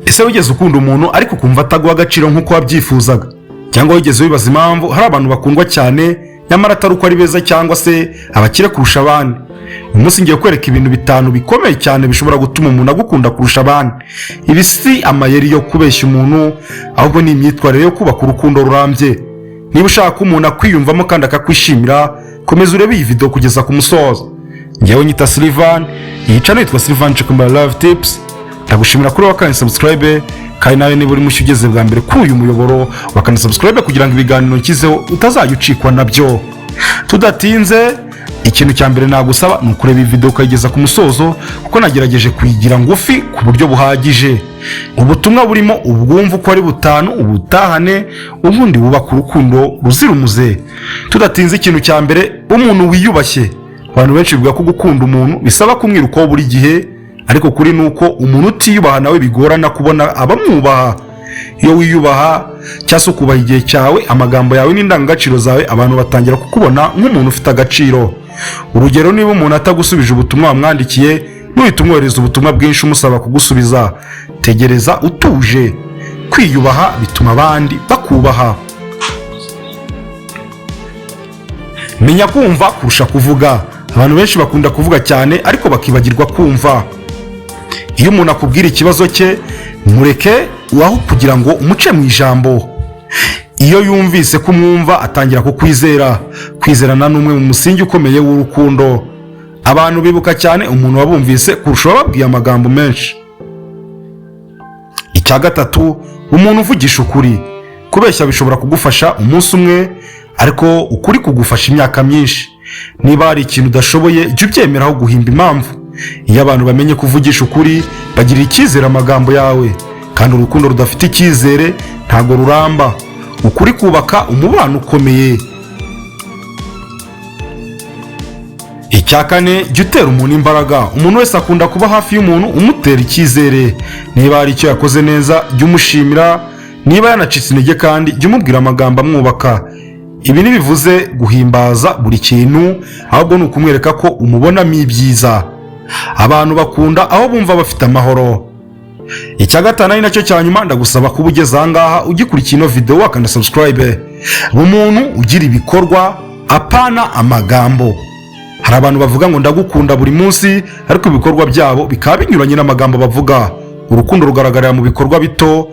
Ese wigeze ukunda umuntu ariko ukumva ataguha agaciro nk'uko wabyifuzaga? Cyangwa wigeze wibaza impamvu hari abantu bakundwa cyane nyamara atari uko ari beza cyangwa se abakire kurusha abandi? Uyu munsi ngiye kwereka ibintu bitanu bikomeye cyane bishobora gutuma umuntu agukunda kurusha abandi. Ibi si amayeri yo kubeshya umuntu, ahubwo ni imyitwarire yo kubaka urukundo rurambye. Niba ushaka ko umuntu akwiyumvamo kandi akakwishimira, komeza urebe iyi video kugeza ku musozo. Ngewe nyita Sylvan, iyi channel yitwa Sylvan Chukumbara Love Tips. Ndagushimira kuri wakanda subscribe, kandi nawe niba uri mushya ugeze bwa mbere kuri uyu muyoboro, wakanda subscribe kugira ngo ibiganiro nshyizeho utazajya ucikwa nabyo. Tudatinze, ikintu cya mbere nagusaba ni ukureba iyi video ukayigeza ku musozo, kuko nagerageje kuyigira ngufi ku buryo buhagije. Ubutumwa burimo ubwumva uko ari butanu, ubutahane, ubundi wubaka urukundo ruzira umuze. Tudatinze, ikintu cya mbere, umuntu wiyubashye. Abantu benshi bivuga ko gukunda umuntu bisaba kumwirukaho buri gihe, ariko kuri ni uko umuntu utiyubaha nawe bigorana kubona abamwubaha. Iyo wiyubaha cyangwa se ukubaha igihe cyawe, amagambo yawe n'indangagaciro zawe, abantu batangira kukubona nk'umuntu ufite agaciro. Urugero, niba umuntu atagusubije ubutumwa wamwandikiye, ntuhite umwohereza ubutumwa bwinshi umusaba kugusubiza. Tegereza utuje. Kwiyubaha bituma abandi bakubaha. Menya kumva kurusha kuvuga. Abantu benshi bakunda kuvuga cyane ariko bakibagirwa kumva. Iyo umuntu akubwira ikibazo cye, mureke aho kugira ngo umuce mu ijambo. Iyo yumvise ko umwumva, atangira kukwizera. Kwizerana ni umwe mu musingi ukomeye w'urukundo. Abantu bibuka cyane umuntu wabumvise kurusha uwababwiye amagambo menshi. Icya gatatu, umuntu uvugisha ukuri. Kubeshya bishobora kugufasha umunsi umwe, ariko ukuri kugufasha imyaka myinshi. Niba hari ikintu udashoboye, jya ubyemeraho guhimba impamvu. Iyo abantu bamenye kuvugisha ukuri, bagirira icyizere amagambo yawe, kandi urukundo rudafite icyizere ntabwo ruramba. Ukuri kubaka umubano ukomeye. Icya kane, jya utera umuntu imbaraga. Umuntu wese akunda kuba hafi y'umuntu umutera icyizere. Niba hari icyo yakoze neza, jya umushimira. Niba yanacitse intege kandi, jya umubwira amagambo amwubaka. Ibi ntibivuze guhimbaza buri kintu, ahubwo ni ukumwereka ko umubonamo ibyiza. Abantu bakunda aho bumva bafite amahoro. Icya gatanu, ari nacyo cya nyuma, ndagusaba kuba ugeze aha ngaha ugikurikiye ino video wakanda subscribe. Umuntu ugira ibikorwa, apana amagambo. Hari abantu bavuga ngo "Ndagukunda" buri munsi, ariko ibikorwa byabo bikaba binyuranye n'amagambo bavuga. Urukundo rugaragarira mu bikorwa bito,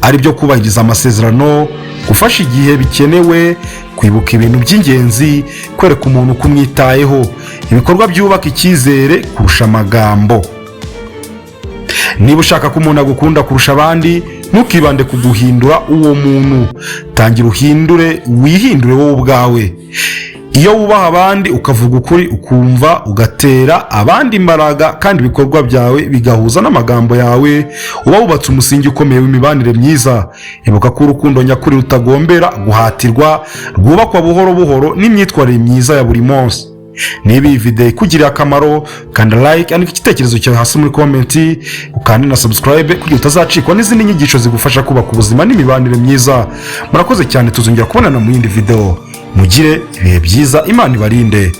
ari byo kubahiriza amasezerano, gufasha igihe bikenewe, kwibuka ibintu by'ingenzi, kwereka umuntu ko umwitayeho. Ibikorwa byubaka icyizere kurusha amagambo. Niba ushaka ko umuntu agukunda kurusha abandi, ntukibande ku guhindura uwo muntu. Tangira uhindure, wihindure wowe ubwawe. Iyo wubaha abandi, ukavuga ukuri, ukumva, ugatera abandi imbaraga, kandi ibikorwa byawe bigahuza n'amagambo yawe, uba wubatse umusingi ukomeye w'imibanire myiza. Ibuka ko urukundo nyakuri rutagombera guhatirwa, rwubakwa buhoro buhoro n'imyitwarire myiza ya buri munsi. Niba iyi video ikugiriye akamaro, kanda like, andika igitekerezo cyawe hasi muri comment, ukande na subscribe kugira utazacikwa n'izindi nyigisho zigufasha kubaka ubuzima n'imibanire myiza. Murakoze cyane, tuzongera kubonana mu yindi video. Mugire ibihe byiza, Imana ibarinde.